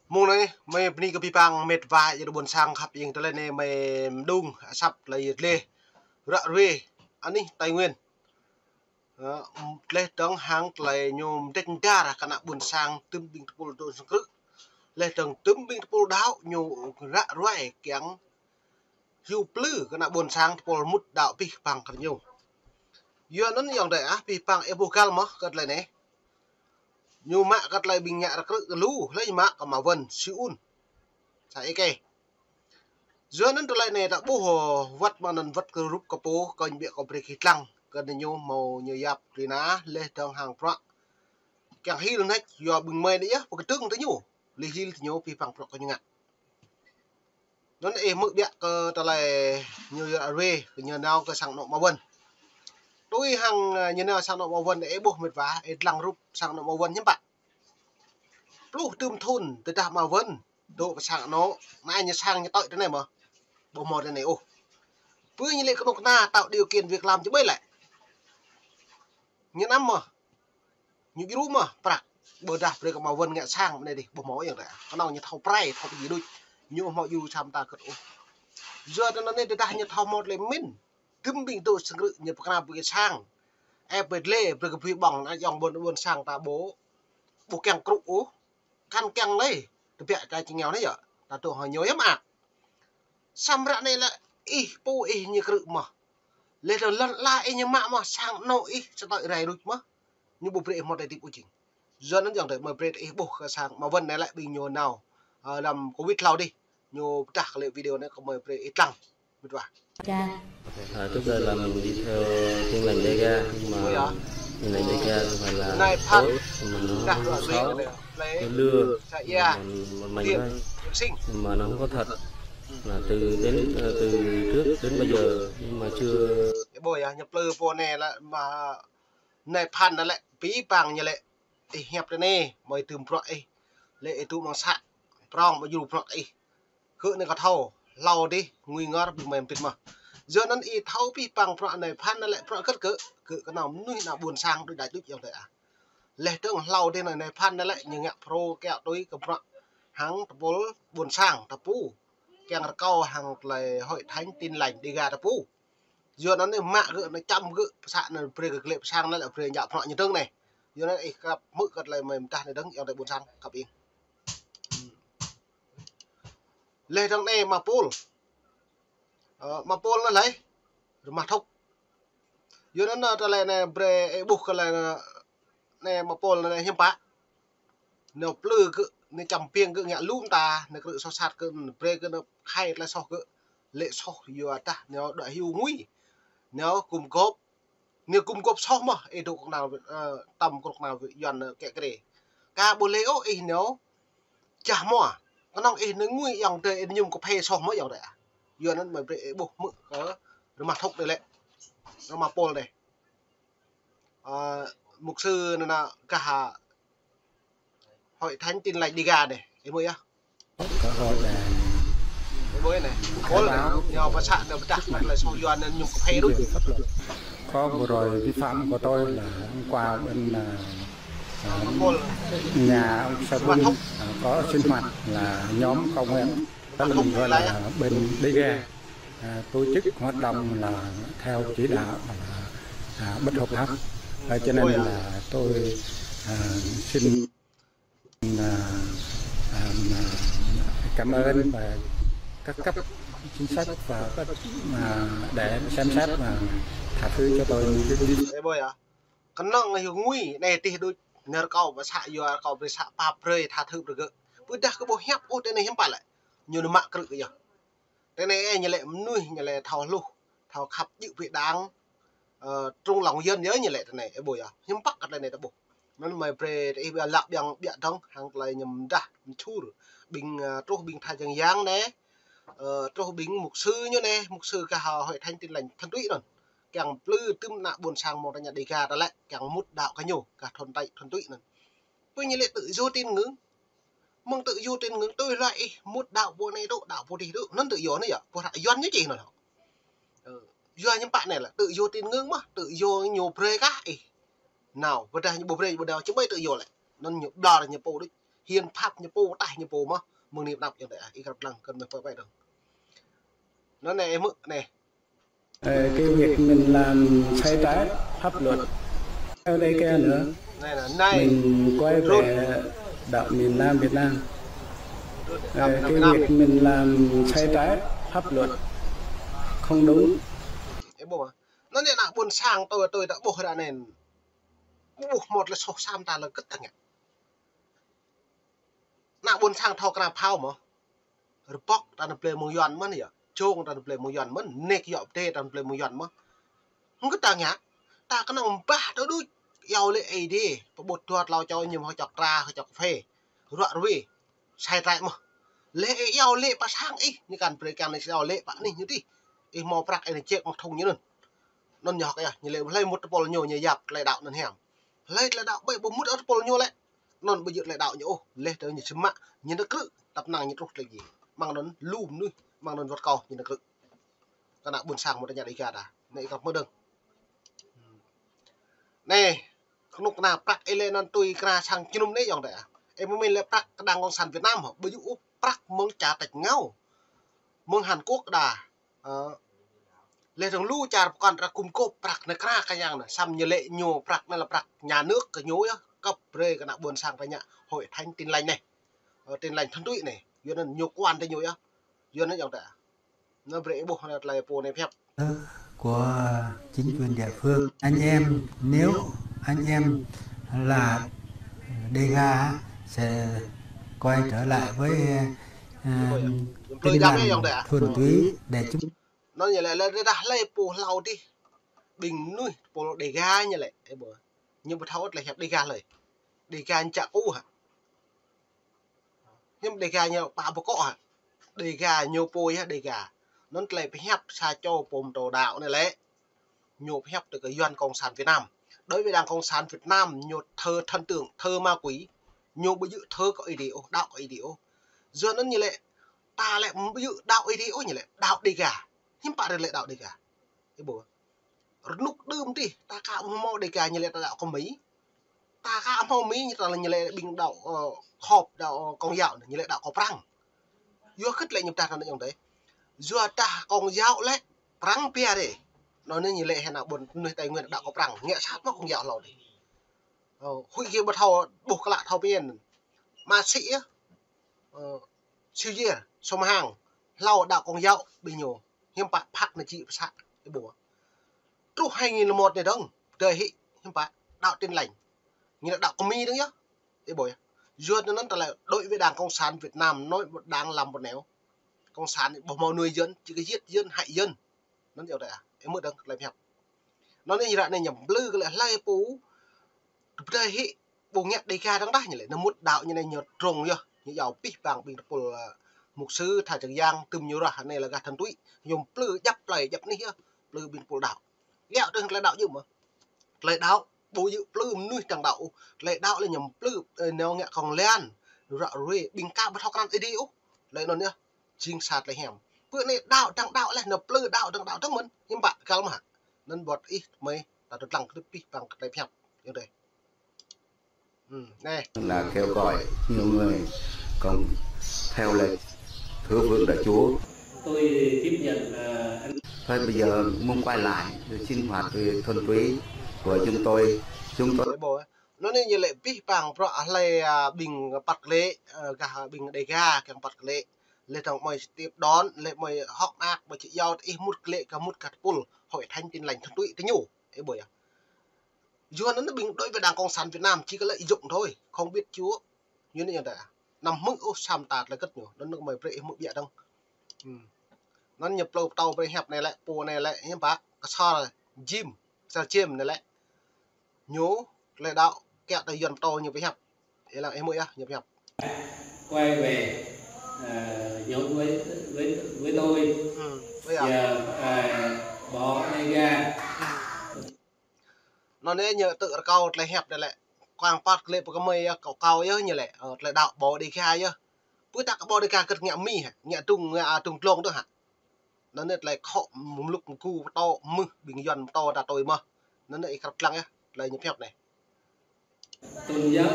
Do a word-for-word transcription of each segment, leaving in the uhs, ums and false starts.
Mông anai, mơi bơni kơ abih bang met wa ayŏng adơi ƀôn sang khăp ing, tơlơi anai mơi mơđung asăp tơlơi yơh dleh ră ruai anih Tây Nguyên. Ơ, dleh dơ̆ng hăng tơlơi ñu mơdĕč mơdar kơ ană ƀôn sang tơm ƀing tơpul dŏ sang krư̆. Dleh dơ̆ng tơm ƀing tơpul đaŏ ñu ră ruai kiăng hyu plư kơ ană ƀôn sang tơpul mŭt đaŏ abih bang kơ ñu. Yua anŭn ayŏng adơi ah, abih bang ih ƀuh găl mơ̆ kơ tơlơi anai. Ñu mă kơ tơlơi ƀing ngă ră krư̆ kơ lu, hlơi ñu mă kơ Ma Wơn, Siun. Sa ih kê. Yua anŭn tơlơi anai ta ƀuh, ơ, wơ̆t mơ̆ng anŭn wơ̆t kơ rup kơ pô, kơ ñu ƀiă kơ brơi kơ lăng, kơ ñu hmâo ñu yap ri na, dleh dơ̆ng hăng bruă. Kiăng hil nač, yua ƀing mơi anai yơh, pơkơdơ̆ng tơ ñu, lĕ hil tơ ñu, abih bang bruă kơ ñu ngă. Anŭn ih hmư̆ ƀiă kơ tơlơi ñu yua ră ruai, kơ ñu nao kơ sang anŏ Ma Wơn. Tui hăng, ơ, ñu nao sang anŏ Ma Wơn, ih ƀuh met wa, ih lăng rup sang anŏ Ma Wơn hiư̆m pă. Pluh tơm thŭn tơdah Ma Wơn dŏ pơ sang anŏ, anai ñu sang ñu tơ̆i tơ anai mơ̆. Ƀu hmâo tơ anai ôh. Pơ ñu lĕ kơnuk kơna tạo điều kiện việc làm či ƀai lĕ. Ñu anăm mơ̆. Ñu djru mơ̆ prăk. Ƀôdah brơi kơ Ma Wơn ngă sang mơ̆ anai dih, ƀu hmâo ayŏng adơi. Kơnơ̆ng ñu thâo prai, thâo pơjing đôč. Ñu ƀu hmâo djru sa mơta kơ̆t ôh. Yua tơ anai tơdah ñu thâo hmâo tơlơi pơmĭn. Tơm ƀing dŏ sang krư̆ ñu pơkra brơi kơ sang. Ơ, brơi dleh, brơi kơ bui ƀơ̆ng, ană ayŏng ƀôn, ƀôn sang ta ƀu, ƀu kiăng krư̆ ôh. Kăn kiăng lĕ, tơbiă kơ či ngiao anai yơh. Ta dŏ hăng ñu yơh mă. Samơ̆ ră anai lĕ ih pô ih ñu krư̆ mơ̆. Lĕ tơ lŏn ala ih ñu mă mơ̆, sang anŏ ih sa tơ̆i rai ruč mơ̆. Ñu ƀu brơi ih hmâo tơlơi hơdip ôh jing. Yua anŭn ayŏng adơi mơi brơi ih ƀuh kơ sang Ma Wơn anai lĕ ƀing ñu nao, ơ, lăm Covid hlâo dih. Ñu pơdah kơ lĕ video anai kơ mơi brơi ih lăng. Met wa. Dạ. À, trước đây là mình đi theo Tin Lành Đê Ga, nhưng mà Tin Lành Đê Ga không phải là tốt, mà nó không xấu, nó đưa, mà, mà mình nói, mà nó không có thật. Là từ đến, ờ, từ trước đến bây giờ, nhưng mà chưa. Ơ, ƀuh yơh, ñu plư pô anai lĕ, mă Nai Phan anai lĕ, abih bang ñu lĕ, ih hiăp tơ anai, mơi tơm bruă ih, lĕ ih tŭ mơ̆ng să, prong mơi djru bruă ih. Gơ̆ anai kơ thâo, hlâo dih, ngui ngor, ƀing mơi pơmĭn mơ̆. Yua anŭn ih thâo abih bang bruă Nai Phan anai lĕ bruă hơget gơ̆, gơ̆ kơnơ̆ng mơnuih ană ƀôn sang đôč đač đôč ayŏng adơi ah. Lĕ dơ̆ng hlâo dih anai Nai Phan anai lĕ ñu ngă pro kiaŏ tui kơ bruă hăng tơpul ƀôn sang ta pô. Kiăng rơkâo hăng tơlơi Hội Thánh Tin Lành Đê Ga ta pô. Yua anŭn anai mă gơ̆ anai čăm gơ̆ pơ să anai brơi kơ glĕ pơ sang anai lĕ brơi djă bruă ñu dơ̆ng anai. Yua anŭn ih kăp hmư̆ kơ tơlơi mơi pơdah anai dơ̆ng ayŏng adơi ƀôn sang kăp ing. Lĕ dơ̆ng anai Ma Pôl. Ơ, Ma Pôl anai lĕ rơmah thŭk. Yua anŭn anai tơlơi anai brơi ih ƀuh kơ tơlơi anai, anai Ma Pôl anai hiư̆m pă. Nao plư gơ̆, nao čăm biêng gơ̆ ngă lŏm ta, nao krư̆ soh sat gơ̆, brơi gơ̆ nao khai tơlơi soh gơ̆. Lĕ soh yua dah nao đuaĭ hyu ngui. Nao gum gôp, nao gum gôp soh mơ̆, ih dŏ kơ nao, ơ, tơm kơ nao Yuan, ơ, kĕ krê. Ka ƀu lĕ ôh ih nao jah hmua. Kơnơ̆ng ih nao ngui ayŏng adơi ih mơñum kơphê soh mơ̆ ayŏng adơi ah. Yua anŭn mơi brơi ih ƀuh hmư̆ kơ rơmah thŭk anai lĕ. Rơmah Pôl anai. Ơ, mục sư anŭn anai gah Hội Thánh Tin Lành Đê Ga anai. Ih hmư̆ yơh. Có hội để khai báo, nao pơ să nao pơdah kơ tơlơi soh Yuan anŭn mơñum kơphê đôč. Có bộ rồi vi phạm của tôi là hôm qua bên, à, à, nhà ông Sa Bun, à, có sinh hoạt là nhóm cầu nguyện, đó là mình gọi là bên Đê Ga, à, tổ chức hoạt động là theo chỉ đạo là, à, bất hợp pháp. À, cho nên là tôi, à, xin, à, à, cảm ơn và các cấp chính sách và các, à, để xem xét và tha thứ cho tôi. Ơ, ƀuh yơh. Kơnơ̆ng hyu ngui anai tih đôč, nao rơkâo pơ să yua rơkâo brơi să pap brơi tha thứ brơi gơ̆. Ƀôdah gơ̆ ƀu hiăp ôh tơ anai hiư̆m pă lĕ. Ñu nao mă krư̆ kơ yơh. Tơ anai ih ñu lĕ mơnuih ñu lĕ thâo hluh, thâo khăp djơ̆ ƀing đang, ơ, trŭng lŏng yơn yơh ñu lĕ tơ anai, ơ, ƀuh yơh. Hiư̆m pă kơ tơlơi anai ta ƀuh. Anŭn mơi brơi ih ƀiă lăp ƀiăng ƀiă dơ̆ng, hăng tơlơi ñu mơdah mơčur. Ƀing, ơ, truh ƀing tha čang yang anai, ơ, truh ƀing mục sư ñu anai, mục sư gah Hội Thánh Tin Lành Thuần Túy anŭn. Kiăng plư tơm ană ƀôn sang mơ̆ng ta ña Đê Ga ta lĕ, kiăng mŭt đaŏ kơ ñu, gah Thuần Tây, Thuần Túy anŭn. Pơ ñu lĕ tự do tín ngưỡng. Mơ̆ng tự do tín ngưỡng tui hluai ih mŭt đaŏ pô anai dŏ, đaŏ pô dih dŏ, anŭn tự do anai yơh. Pô hră Yuan ñu čih anŭn. Ơ, yua hiư̆m pă anai lĕ, tự do tín ngưỡng mơ̆, tự do ñu brơi kah ih nao, ƀôdah ñu ƀu brơi ƀu nao, či ƀai tự do lĕ. Anŭn ñu ƀlŏr ñu pô đôč. Hiến pháp ñu pô, taih ñu pô mơ̆n. Mơ̆ng anai pơnăp ayŏng adơi ah, ih krăp lăng kơ mơ̆ pơpĕ dơ̆ng. Anŭn anai ih hmư̆ anai. Ờ, cái việc mình làm sai trái pháp luật. Ở đây kia nữa, mình quay về đạo miền Nam Việt Nam. Ờ, cái việc mình làm sai trái pháp luật, không đúng. Ơ, ƀuh. Anŭn anai ană ƀôn sang tui, tui ta ƀuh ră anai. Ƀuh mơ̆t lĕ soh sam ta lĕ kơtang ngă. Ană ƀôn sang thâo krăp phao mơ̆n. Rơbŏk ta nao blơi mơ̆ng Yuan mơ̆n yơh. Jông ta nao blơi mơ̆ng Yuan mơ̆n. Nek yŏ pơdai ta nao blơi mơ̆ng Yuan mơ̆n. Hơget ta ngă. Ta kơnơ̆ng bah tơ đuč. Iâu lĕ Ơi Adai. Pơƀut dua tlâo čô ñu hơčŏk tra, hơčŏk phê. Ruă ruê. Sai trái mơ̆n. Lĕ iâu lĕ pơ sang ih. Ñu kăn brơi kăn iâu lĕ pơ anih ñu dih. Ih hmâo prăk ih nao ček mơ̆ng thŭng ñu anŭn. Anŭn ñu hơ̆k yơh. Ñu lĕ hlơi mŭt tơpul ñu ñu yap tơlơi đaŏ anŭn hiam. Hlơi tơlơi đaŏ ƀai ƀu mŭt ôh tơpul ñu lĕ. Anŭn ƀu djơ̆ tơlơi đaŏ ñu ôh, laih dơ̆ng ñu čơmă, ñu nao krư̆, tăp năng ñu truh tơlơi djai. Mơ̆ng anŭn lu mơnuih, mơ̆ng anŭn wơ̆t kâo ñu nao krư̆. Kơ ană ƀôn sang mơ̆ ta ngă Dega ta, anai ih krăp hmư̆ dơ̆ng. Anai, kơnuk kơna prăk ih lĕ anŭn tui kơna sang jơnum anai ayŏng adơi ah. Ih mơ̆n lĕ prăk kơ đảng cộng sản Việt Nam hă, ƀu djơ̆ ôh prăk mơ̆ng čar tač rơngiao. Mơ̆ng Hàn Quốc đa, Ơ. Laih dơ̆ng lu čar pơkŏn ta gum gôp prăk anai kra kơ yang anai. Samơ̆ ñu lĕ ñu prăk anai lĕ prăk nhà nước kơ ñu yơh. Kăp brơi kơ ană ƀôn sang ta ngă Hội Thánh Tin Lành anai. Ơ, Tin Lành thuần túy anai. Yua anŭn ñu quan tơ ñu yơh. Yua anŭn ayŏng adơi. Anŭn brơi ih ƀuh anai tơlơi pô anai pơhiăp. Của chính quyền địa phương. Anh em, nếu anh em là Dega sẽ quay trở lại với, ờ, Tin Lành thuần túy để chúng. Anŭn ñu lĕ, lĕ rơđah hlơi pô hlâo dih. Ƀing mơnuih pô Dega ñu lĕ. Ơ ƀuh. Ñu ƀu thâo tơlơi hiăp Dega hlơi. Dega ñu čă kơ hă. Hiư̆m Dega ñu pă pơkŏ hă. Dega ñu pô yơh Dega. Anŭn tơlơi pơhiăp sa čô pô mơtô đaŏ anai lĕ. Ñu pơhiăp tui kơ Yuan Cộng sản Việt Nam. Đối với Đảng Cộng sản Việt Nam, ñu thờ thần tượng, thờ ma quỷ. Ñu ƀu djơ̆ thờ kơ Ơi Adai ôh, đaŏ kơ Ơi Adai ôh. Yua anŭn ñu lĕ, ta lĕ ƀu djơ̆ đaŏ Ơi Adai ôh, ñu lĕ đaŏ Dega. Hiư̆m pă ră lĕ đaŏ Dega. Ih ƀuh. Rơnŭk đưm dih, ta ka hmâo Dega ñu lĕ ta đaŏ kơ Mi. Ta ka hmâo Mi ñu ta lĕ ñu lĕ ƀing đaŏ, ơ, khŏp, đaŏ, ơ, Công giáo, ñu lĕ đaŏ kơ Prăng. Yua hơget lĕ ñu pơdah anŭn ayŏng adơi. Yua dah Công giáo lĕ Prăng pia rê. Anŭn anai ñu lĕ hơnă ƀôn mơnuih Tây Nguyên đaŏ kơ Prăng. Ngă sat mơ̆ Công giáo hlâo dih. Ơ, huĭ kơ ƀu thâo, ƀuh klă thâo pơmĭn. Mă sĭ yơh. Ơ, Sư Giê, Sô Mơhang, hlâo đaŏ Công giáo ƀing ñu, hiư̆m pă phak anai či pơsă, ih ƀuh. Truh hai nghìn lẻ một anai dơ̆ng, pơdơi hĭ, hiư̆m pă, đaŏ Tin Lành. Ñu lĕ đaŏ kơ Mi dơ̆ng yơh, ih ƀuh yơh. Yua anŭn ta lĕ đối với Đảng Cộng sản Việt Nam, nói một đảng làm một nẻo. Cộng sản ƀu hmâo nuôi dân, chỉ có giết dân, hại dân. Anŭn ayŏng adơi ah, ih hmư̆ dơ̆ng tơlơi pơhiăp. Anŭn anai ră anai ñu plư kơ lĕ hlơi pô, pơdơi hĭ, ƀu ngă Dega dơ̆ng dah ñu lĕ, anŭn mŭt đaŏ ñu anai ñu trông yơh, ñu iâu pih pang ƀing tơpul, ơ, mục sư, tha čang yang, tơm ñu rah anai lĕ gah thuần túy, ñu plư djăp plơi djăp anih yơh, plư ƀing tơpul đaŏ. Iâu tơlơi đaŏ djơ̆ mơ̆n. Tơlơi đaŏ, ƀu djơ̆ plư mơnuih tăng đaŏ, tơlơi đaŏ lĕ ñu plư, ơ, ñu ngă kông lan, ră ruê, ƀing ka ƀu thâo krăn Ơi Adai ôh, tơlơi anŭn yơh. Jing sa tơlơi hiam. Pơ anai đaŏ dang đaŏ lĕ, anai plư đaŏ dang đaŏ dang mơ̆n. Hiư̆m pă găl mơ̆ hă. Anŭn ƀuăt ih mơi, ta tơlơi lăng kơ pih pang kơ tơlơi pơhiăp. Ayŏng adơi. Ừm, anai. Là kêu gọi nhiều người cùng theo lời thờ phượng Đại Chúa. Tôi tiếp nhận, ờ, anh. Thôi bây giờ muốn quay lại sinh hoạt thuần túy của chúng tôi. Chúng tôi. Ih ƀuh. Anŭn anai ñu lĕ pih pang bruă hlơi, a, ƀing păt klĕ, ơ, gah ƀing Dega kiăng păt klĕ. Laih dơ̆ng mơi sĭt đon, laih mơi hơ̆k mơak, mơi či iâu ih mŭt klĕ kơ mŭt gah tơpul, Hội Thánh Tin Lành thuần túy tơ ñu. Ih ƀuh yơh. Yua anŭn ƀing đối với Đảng Cộng sản Việt Nam chỉ có lợi dụng thôi, không biết Chúa. Yua anŭn ayŏng adơi ah. Anăm hmư̆ ôh sam ta tơlơi hơget ñu, anŭn mơi brơi ih hmư̆ biă dơ̆ng. Ừm. Anŭn ñu plư pơtô brơi hiăp anai lĕ, pô anai lĕ, hiư̆m pă, Ksor Jim, Ksor Jim anai lĕ. Ñu, tơlơi đaŏ, kiăng tơ Yuan pơtô ñu pơhiăp. Ih lăng ih hmư̆ yơh, ñu pơhiăp. Quay về, ờ, nhóm với, với, với tôi. Ừm, bây giờ. Giờ, ờ, bỏ Dega. Anŭn anai ñu tŭ rơkâo tơlơi hiăp anai lĕ. Kiăng păt klĕ pơ kơmơi yơh, kâo, kâo yơh ñu lĕ. Ơ, tơlơi đaŏ ƀu Dega yơh. Pơ ta kơ ƀu Dega hơget ngă Mi hă, ngă Trung, ngă, a, Trung Glông dơ̆ng hă. Anŭn anai tơlơi khŏ mlŭk mgu pơtô mơ̆ ƀing Yuan pơtô ta tui mơ̆n. Anŭn anai ih krăp lăng yơh, tơlơi ñu pơhiăp anai. Tôn giáo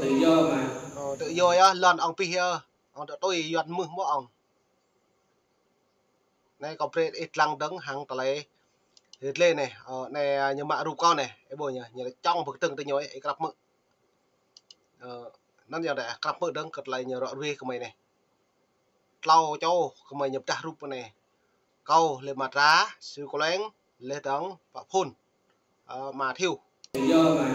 tự do mà. Ơ, tự do yơh, lŏn ŏng pih yơh. Ŏng tơ tui yuan mưh mơ̆ ŏng. Anai kâo brơi ih lăng dơ̆ng hăng tơlơi. Ih lĕ anai, ơ, anai, a, ñu mă rup kâo anai. Ih ƀuh ñu, ñu čŏng bơkơtơ̆ng tơ ñu, ih krăp mơ̆. Ơ, anŭn yơh đah, krăp mơ̆ dơ̆ng kơ tơlơi ñu ră ruai kơ mơi anai. Tlâo čô kơ mơi ñu pơdah rup anai. Kâo lĕ Matra, Siu Kleng, lĕ dơ̆ng Pă Phun, ơ, Mathiu. Tự do mà.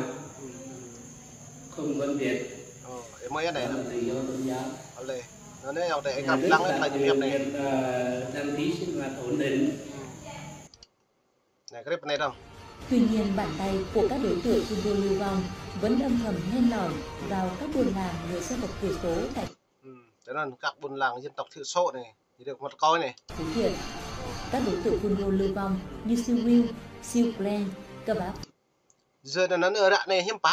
Không phân biệt. Ơ, ih mơi anai. Đó là tự do tôn giáo. Ơ, lĕ. Anŭn anai yơh đah, ih krăp lăng tơlơi ñu pơhiăp anai. Nhà nước tạo điều kiện, ờ, đăng ký sinh hoạt ổn định. Anai, krăp anai dơ̆ng. Tuy nhiên, bàn tay của các đối tượng phun rô lưu vong vẫn âm thầm len lỏi vào các buôn làng người dân tộc thiểu số tại Ừm, tơ anŭn các buôn làng dân tộc thiểu số anai, ñu dŏ mơ̆t kâo anai. Phú Thiện. Các đối tượng phun rô lưu vong như Siu Wiu, Siu Kleng, Kơ Báp. Yua anŭn ră anai hiư̆m pă,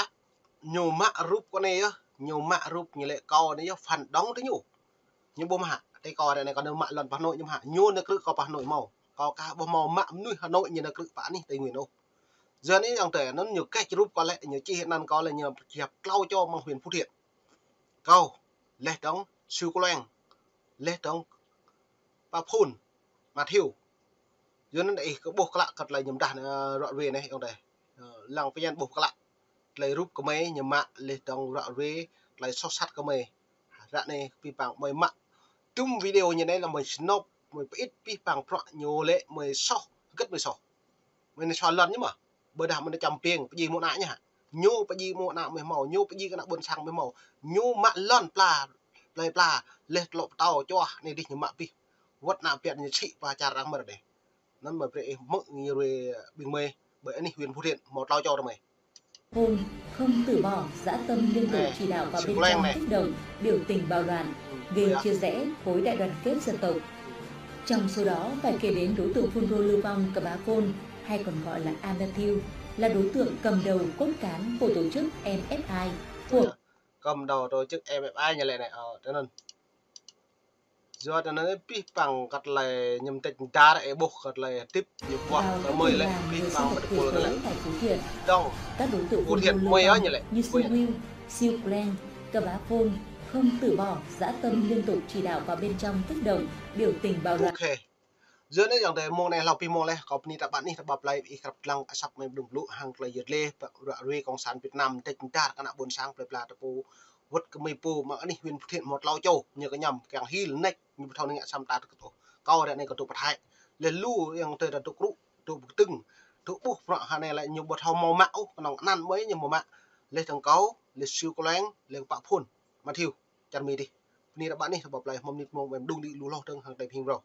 ñu mă rup kâo anai yơh, ñu mă rup ñu lĕ kâo anai yơh, phản động tơ ñu. Ñu ƀu mă, tơ kâo ră anai kâo nao mă lŏn pơ Hà Nội ñu mă, ñu nao krư̆ kâo pơ Hà Nội hmâo. Kâo kah ƀu hmâo mă mơnuih Hà Nội ñu nao krư̆ pơ anih Tây Nguyên ôh. Yua anai yơh tơ anŭn ñu kĕč rup kâo lĕ, ñu čih anăn kâo lĕ ñu pơhiăp tlâo čô mơ̆ng huyện Phú Thiện. Kâo, lĕ dơ̆ng Siu Kleng, lĕ dơ̆ng Pă Phun, Mathiu. Yua anŭn ih kơ ƀuh klă kơ tơlơi ñu pơdah anai, ơ, ră ruai anai yơh đah. Ơ, lăng pơñen ƀuh klă. Tơlơi rup kơ mơi ñu mă lĕ dơ̆ng ră ruai tơlơi soh sat kơ mơi. Ră anai pih păng mơi mă. Tŭm video ñu anai lĕ mơi snop, mơi pơit pih păng prăk ñu lĕ mơi soh, hơget mơi soh. Mơi anai soh lŏn ñu mơ̆. Ƀôdah mơi anai čăm ping, pơdjai mơ̆ng ană ñu hă. Ñu pơdjai mơ̆ng ană mơi hmâo, ñu pơdjai kơ ană ƀôn sang mơi hmâo. Ñu mă lŏn pla, plơi pla, lĕ tlŏ pơtâo čuah anai dih ñu mă pih. Wơ̆t ană ƀiă ñu čih pơ čar arăng mơ̆ đah. Anŭn mơi brơi ih mơ̆ ñu ruai ƀing mơi, ƀơi anih huyện Phú Thiện, hmâo tlâo čô tơ mơi. Phun không từ bỏ, dã tâm liên tục chỉ đạo và bên trong kích động, biểu tình bạo loạn, gây chia rẽ khối đại đoàn kết dân tộc. Trong số đó phải kể đến đối tượng phun rô lưu vong Kơ Bá Phôn, hay còn gọi là A Mathiu, là đối tượng cầm đầu cốt cán của tổ chức M F I, của Cầm đầu tổ chức M F I ñu lĕ anai, ơ, tơ anŭn. Yua tơ anŭn pih păng kơ tơlơi ñu mơtĕč dar ih ƀuh kơ tơlơi tip ñu ƀuah kơ mơi lĕ pih păng bơtơpul lĕ. Dơ̆ng. Các đối tượng phun rô lưu vong như Siu Wiu, Siu Kleng, Kơ Bá Phôn không từ bỏ, dã tâm liên tục chỉ đạo và bên trong kích động, biểu tình bạo loạn. Yua anai yơh đah mơ̆ng anai hlâo pih mơ̆ng lĕ, kâo bơni tơpă anih tơpă plơi ih krăp lăng asăp mơi mơdung blŭ hăng tơlơi yơh lĕ, ră ruai cộng sản Việt Nam mơtĕč dar kơ ană ƀôn sang plơi pla tơpul. Wơ̆t kơ mơi pô mơ̆ng anih huyện Phú Thiện hmâo tlâo čô, ñu kơ ñăm kiăng hil nĕč, ñu ƀu thâo nĕ ngă sam ta tơ kơ tôh. Kâo ră anai kâo dŏ pơthai. Lĕ lu yang tơ dŏ krư̆, dŏ bơkơtơ̆ng, dŏ ƀuh prăk hơnai lĕ ñu ƀu thâo hmâo mă ôh, kơnơ̆ng anăn mơi ñu hmâo mă. Lĕ dơ̆ng kâo, lĕ Siu Kleng, lĕ Pă Phun, Mathiu, čar mơi dih. Bơni tơpă anih tơpă plơi hmâo mơnit mơ̆ng mơdung đĭ lu hloh dơ̆ng hăng tơlơi pơhing brâo.